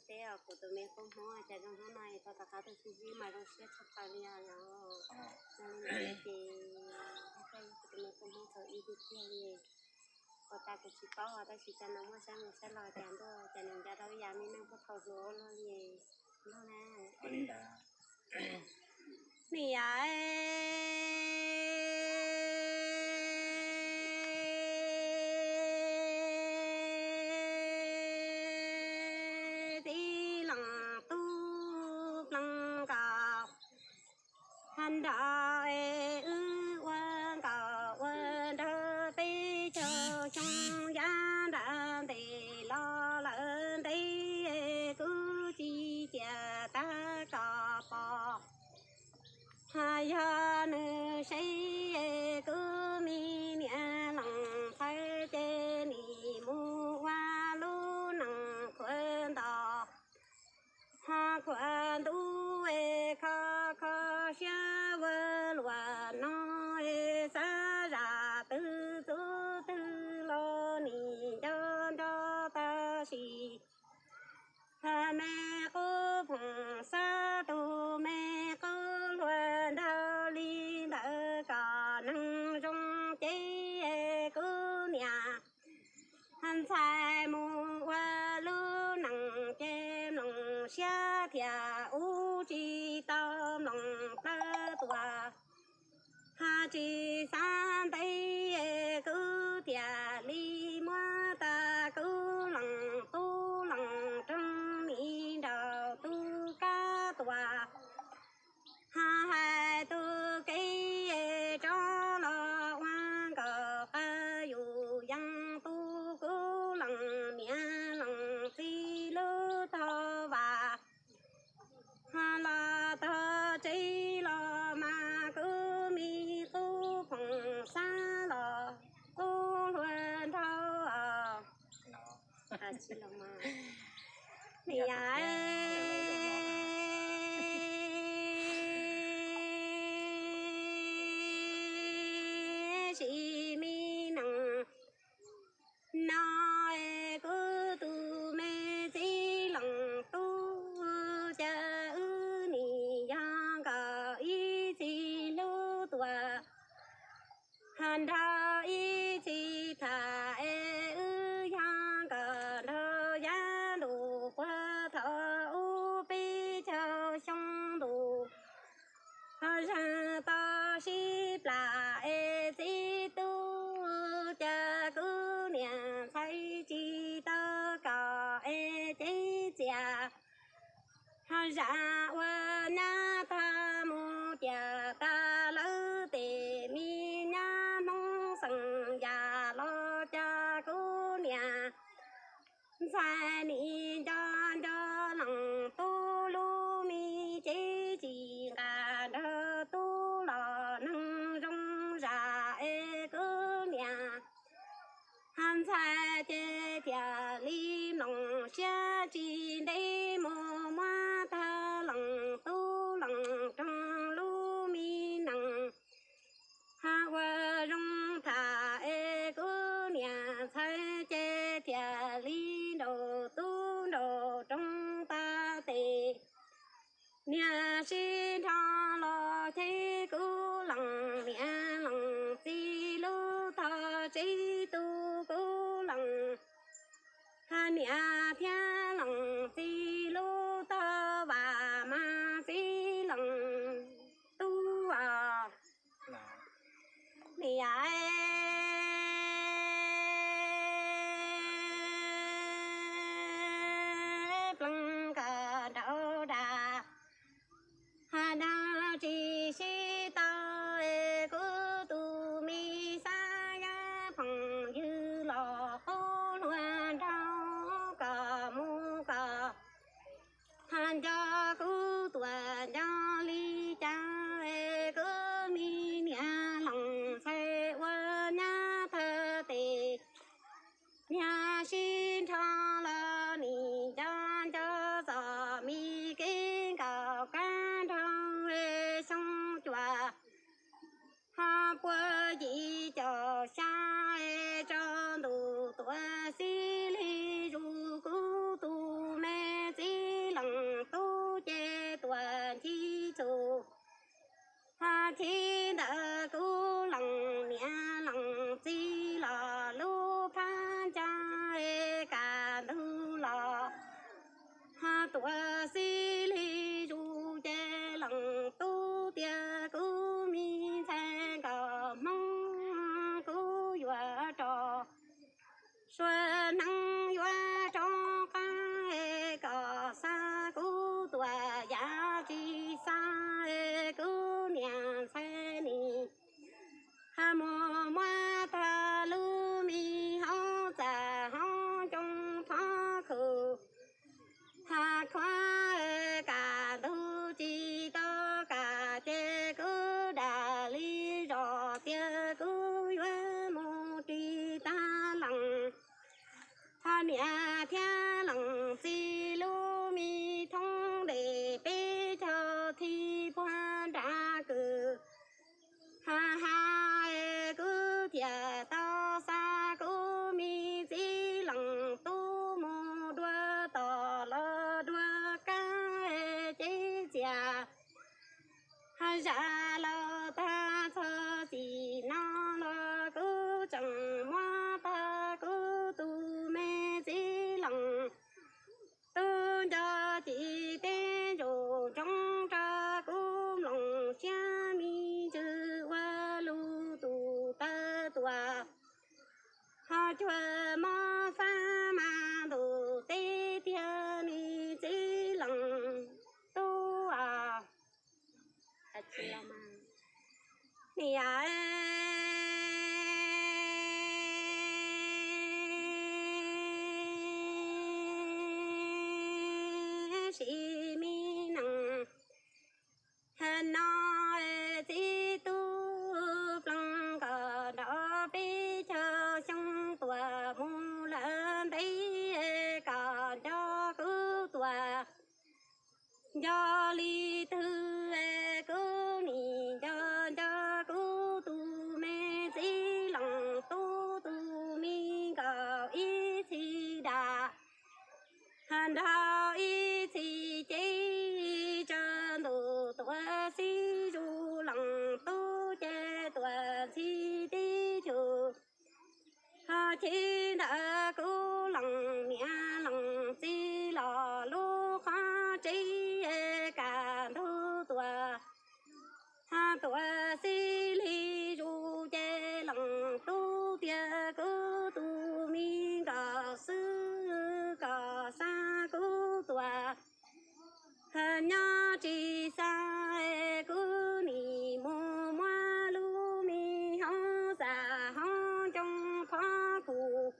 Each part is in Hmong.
Peb os, kuv tus me kub Hmoob cas zoo hnub no es tau rov qab tuaj sib ntsib mas zoo siab tshaj plaws li os. Yog li ntawd ces kuv tus me kub Hmoob txaus ib tug tiag li. Ua cas kuv tsis paub os, tab sis cas nws muaj sab nqus sab los cas ntuj, cas nws nco rau ib yam me neeg puag thaum hluas ua luaj li. Ntuj na. Niam txiv leej tub pleev nkaus, nrog wb ua nkauj ua nraug peb caug xyoo, yav nram ntes los lawm ntev kuv tsis cia tag koj pom. Yog nws seb kuv me niam leej ntxhais ces nim mus ua lub neej khuav nto, ho khuav ntuj es kho kho siab ua luaj no es xav zam twg txuj twg los nim nco nco tab sis me qub phoom xab tus me qub hluas nraug li ntawd kom neeg zoo ces kuv niam ntxhais mus ua lub neej ces mloog siab thiaj ub tsis tau mloog plawv tuaj. Ho tsis xav ntev kuv thiaj li muab tag kuv leej tub leej roog mi nraus tub kab tuaj. Ho hais tus kev rov los ua nkauj qab yus yeej tu kuv leej niam leej txiv lub tog vas. Ho los tog tsev los mas kuv me qub phoom xab los qub hluas nraug. Niam, sim me neej no kuv tus me txiv leej tub cas wb nim yog nkauj ib txwm hlub tuaj, ho nrog ib txwm tham es wb yog nkauj nraug yav ntuj puag thaum ub peb caug xyoo ntuj. Ho zaj tau sib plam es txiv tub cas kuv niam ntxhais tsis tau kom es cev txias. Ho zaj ua nyab tag mus tiag tas lawm tes me nyab Hmoob xeem yam los cas kuv niam ntxhais nim nco nco leej tub lub me cev tsis nqa nrog tub los neeg zoo zam es kuv niam ntxhais ces thiaj li mloog siab tsis ntev mus muab tag leej tub leej roog lub me neej. Ho ua zoo tham es kuv niam ntxhais ces thiaj li nraus tub nraus roog tas tes. Niam sib nrog los ces kuv leej niam leej txiv lub tog tsev tu kuv leej niam thiab leej txiv Niam thiab leej txiv lub me thoob ntes peb caug thib puag nrad kws ha ha es kuv thiaj tau xa kuv me txiv leej tub mus dua tom los dua kab cev txias. Zam laus tag txog txij no los kuv tseem muab tau kuv tus me txiv leej tub nco ci teb ntsuj ntsoov rau kuv mloog siab me ntsws ua lus tus taw tuam. Ho cuag mob fab mas ntuj teb tiag me txiv leej tub a. Niam sim me neej no txiv tub plees kom nrog peb caug xyoo tuaj mus lawm ntev kom nco kuv tuaj. Nco li twg kuv nim nco nco kuv tus me txiv leej tub tus me nkaus ib txhis dag. Nrog ib txhis cev tsawg ntuj tuaj xib zuj leej tub ces tuaj ntxhi tib cuj. Ho chim ntawd kuv leej niam leej txiv los lub qhov tsev kaj ntug tuaj. Ho tuaj xib li zus ces leej tub tias kuv tus me nkaus xwb kom xa kuv tuaj. Ho nyob tsis xa kuv nim mus muab lub me hoob xa hoob coo qhov kuv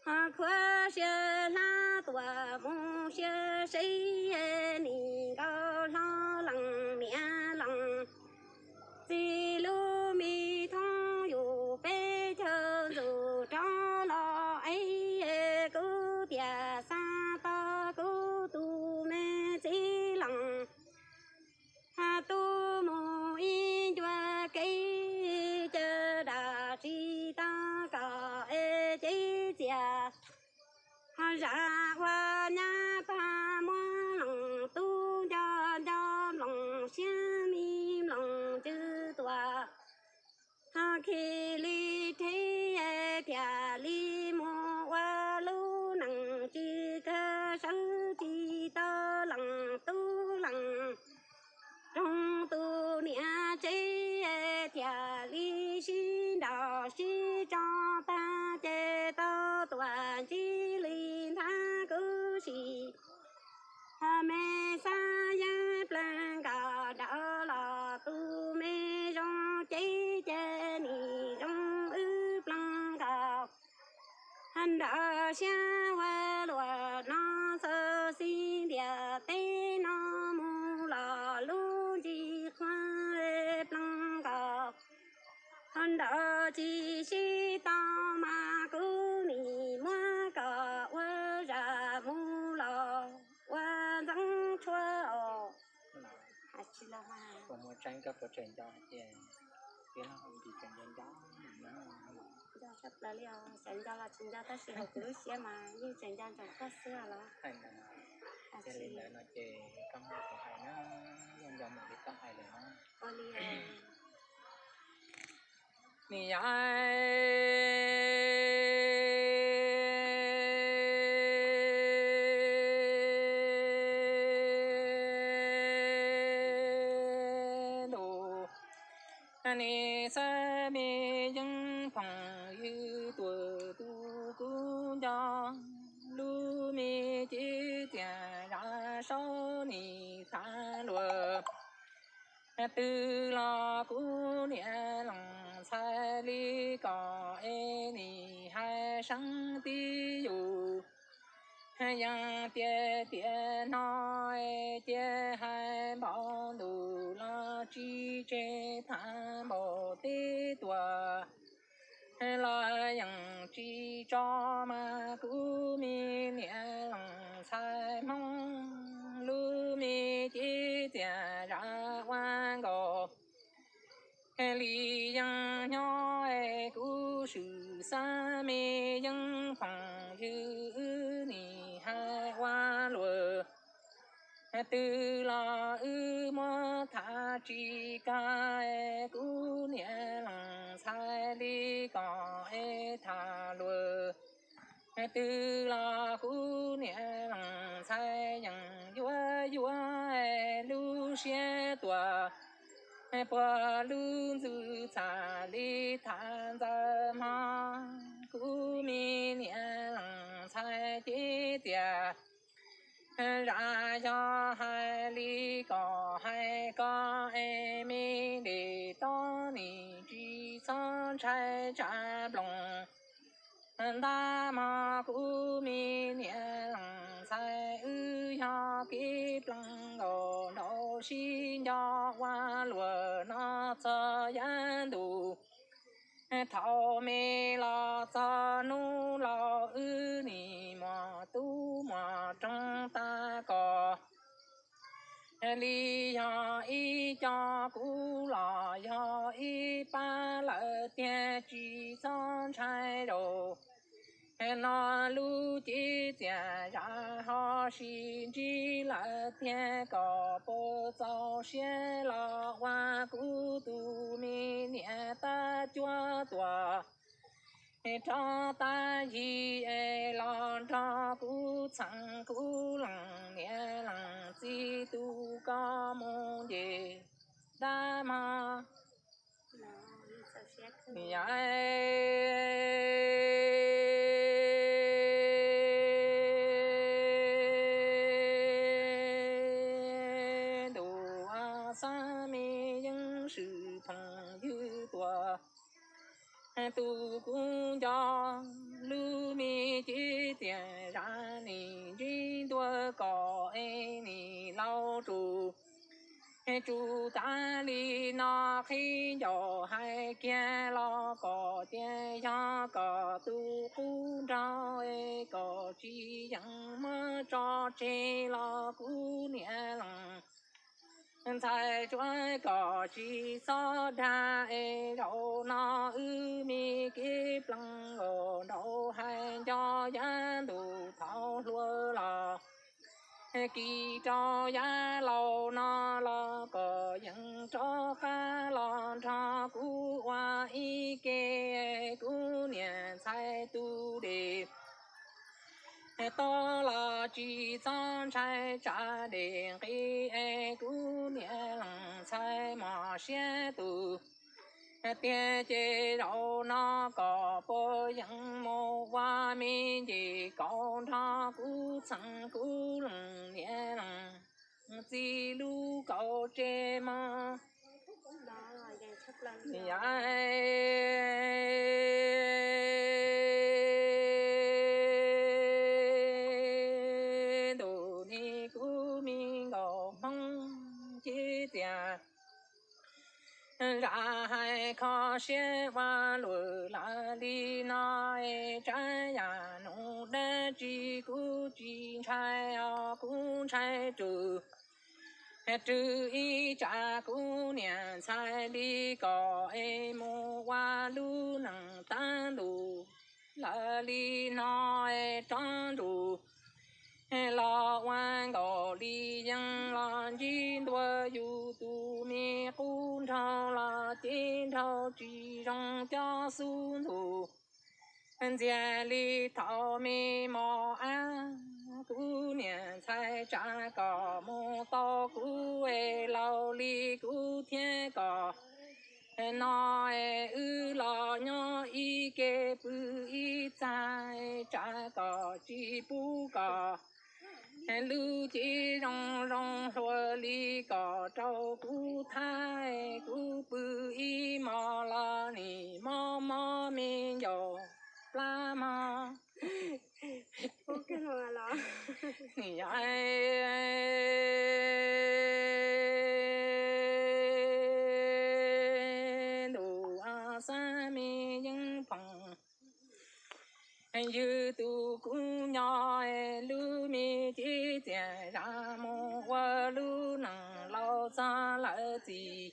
ho khuav siab hlab tuaj mus siab seb nim nkaus hlo leej niam leej txiv lub me thoob yus peb caug ntxuj rov los es kuv tias xa tau kuv tus me txiv leej tub mus ib ncua kev caw dab tsi tau kom es cev txias. Ho zam ua nyab tag muab leej tub nco nco mloog siab me mloog ntsws tuaj. Ho khis li rhe thiaj li mus ua lub neej tsis kawg sawv tsis tau leej tub leej roog tus niam tsev thiaj li sib nraus sib tso tag ces tau tuaj ntxhi li nthav kuv sim. Ho me xav yeeb plees nkaus nraud los tus me zoo cev ces nim zoo wb plees nkaus. Nrawm siab ua luaj no txawj xis ntiag teb no mus los lub ntsis qhuav plees nkaus. Ho nrawm tsis sib tau mas kuv nim muab kom ua zam mus los ua ntxeev tshuaj os. Tsis los mas. Puas muaj tseeb koj puas tseem nco hais tias peb los ntsis tseem nco nco? Nco tshaj plaws li os, xav nco los tsis nco tab sis hauv kuv lub siab mas yeej tseem nco ntsoov koj xwb los. Hais ntawd, yog li ntawd no ces koj muab kuv hais na, yeej nco mus li koj hais lawm na. Ua li Niam yau ntuj, nim xav me yeeb phoom ywg tuaj tu kuv nco, lub me cev txias zam saub nim xav luag. Twb los kuv niam leej ntxhais li kom es nim hais seeb tib yus. Yeej tias tias no cia hais npaum ntuj los tsis tseg tham npaum teb tuaj. los yeej tsis tso mas kuv me niam leej ntxhais Hmoob lub me cev txias zam ua nkaus li yeej nyob es kuv swm xav me yeej phooj ywg wb nim hais ua luaj twg los wb muab tham tsis kag es kuv niam leej ntxhais li kom es tham luaj twg los kuv niam leej ntxhais yeej yuav yuav lub siab tuaj puag lub ntxwg txhaj li tham ntxawm hmo kuv me niam leej ntxhais cev txias zam yog hais li kom hais kom es me ntes tod nim tsis txhob ntshai tshav nplooj ntag mog kuv me niam leej ntxhais wb yog kev plees nkaus nraum sib nco ua luaj no txog yav ntuj thaum me los txog hnub laus wb nim muaj tub muaj roog tag kos li yog ib co kuv los yog ib pab lawm tiag tsis txhob ntshai zaum no lub cev txias zam ho sib ntsib lawm tiag kom puas txaus siab los ua kuv tus me niam tab cuab tuaj rov tag yig es los nrog kuv txheem kuv leej niam leej txiv tu koj mus nce dab mog. Yog ntuj xab me yeej swm phooj ywg tuaj tu kuv nco lub me cev txias zam nim ntsib ntua kom es nim laus tsum tsum tas li no qhib ncaus hais kiag los kom tias yog kom tus qub nraug es kom tsis yeem muab tso tseg los kuv niam leej ntxhais tsuav kom tsis txhob dag es zaum no wb me kev plees nkaus nraum hais nco yav ntuj thaum hluas los kis rau yav laus no los kom yeej rov qab los nrog kuv ua ib ke kuv niam ntxhais tu dej tod los tsis txhob ntshai tsam dej nqis es kuv niam leej ntxhais mos siab tus tiag ces zaum no kom puas yeej mus ua me nce kaus nrog kuv txheem kuv leej niam leej txiv lub kaus tseg mog. Yog ntuj ni kuv me nkauj Hmoob cev txias zam hais kho siab ua luaj lawm li no es tsam yam nus dab tsi kuv tsis ntshai os kuv ntshai rwg rwg ib tsam kuv niam ntxhais li kom es mus ua lub neej tag ntuj lawm li no es rov nrug los ua nkaus li yeej los ntsib ntua yus tus me qub nraug los cev nraug tsis zoo cov xub ntuj ntxiag li thaum me mos ab kuv niam ntxhais tsam kom mus tau kuv es laus li kuv thiab kom no es wb los nyob ib ke pw ib txag tsam kom tsis pub kom lub cev zoo zoo hluas li kom rau kuv thab kuv pw ib hmos los nim mob mob me ncaus plab mog. Ntuj xab me yeej phoom Yog tus kuv nyob es lub me cev txias zam mus ua lub neej laus txog lawm txij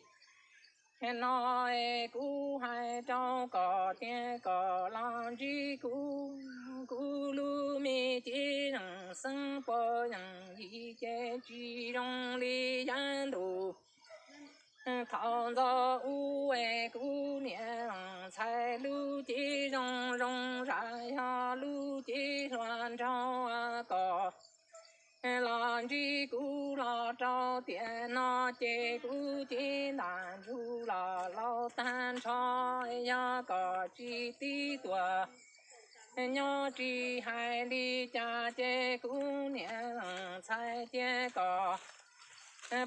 no es kuv hais rau koj tias koj los ntsib kuv, kuv lub me cev zeej xeeb puas yeej yim ces tsis zoo li yav ntuj. Thaum ntxov ub es kuv niam ntxhais lub cev zoo zoo zam yog lub cev hluas nraug koj los ntsib kuv los rau tiam no ces kuv cev ntaj ntsug los laus tag nrho. Yog koj tsis tib tuaj nyob tsis hais li cas ces kuv niam ntxhais tias koj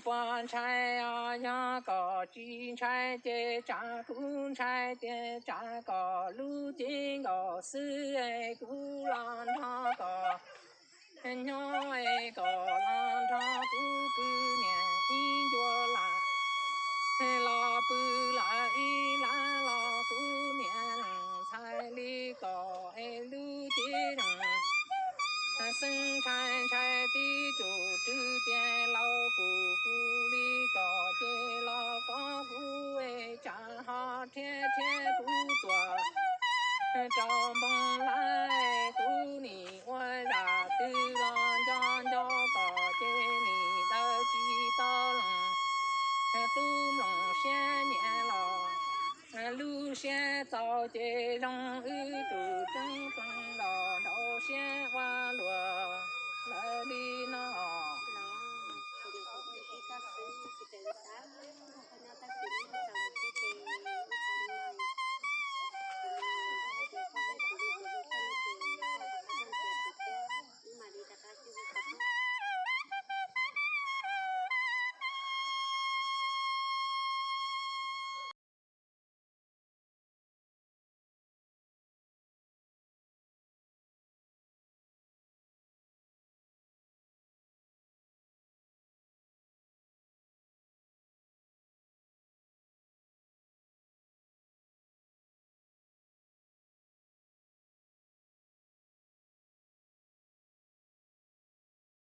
puas ntshai os? Yog koj tsis ntshai ces tsam kuv ntshai tias tsam koj lub cev nkaus xwb es kuv los nrog koj nyob es koj los nrog kuv pw niam ib ncua lam los pw lawm ib lab los kuv niam ntxhais li koj es lub cev xeeb ntshai ntshai tib tsuj rwg tias laus kuv kuv li koj ces los koj kuv es tsam ho rhiab rhiab kuv tuaj rau npoo lab es kuv nim ua zaj twg los nco nco koj ces nim daws tsis tau leej tub mloog siab nyiam los lub siab txaus ces zoo wb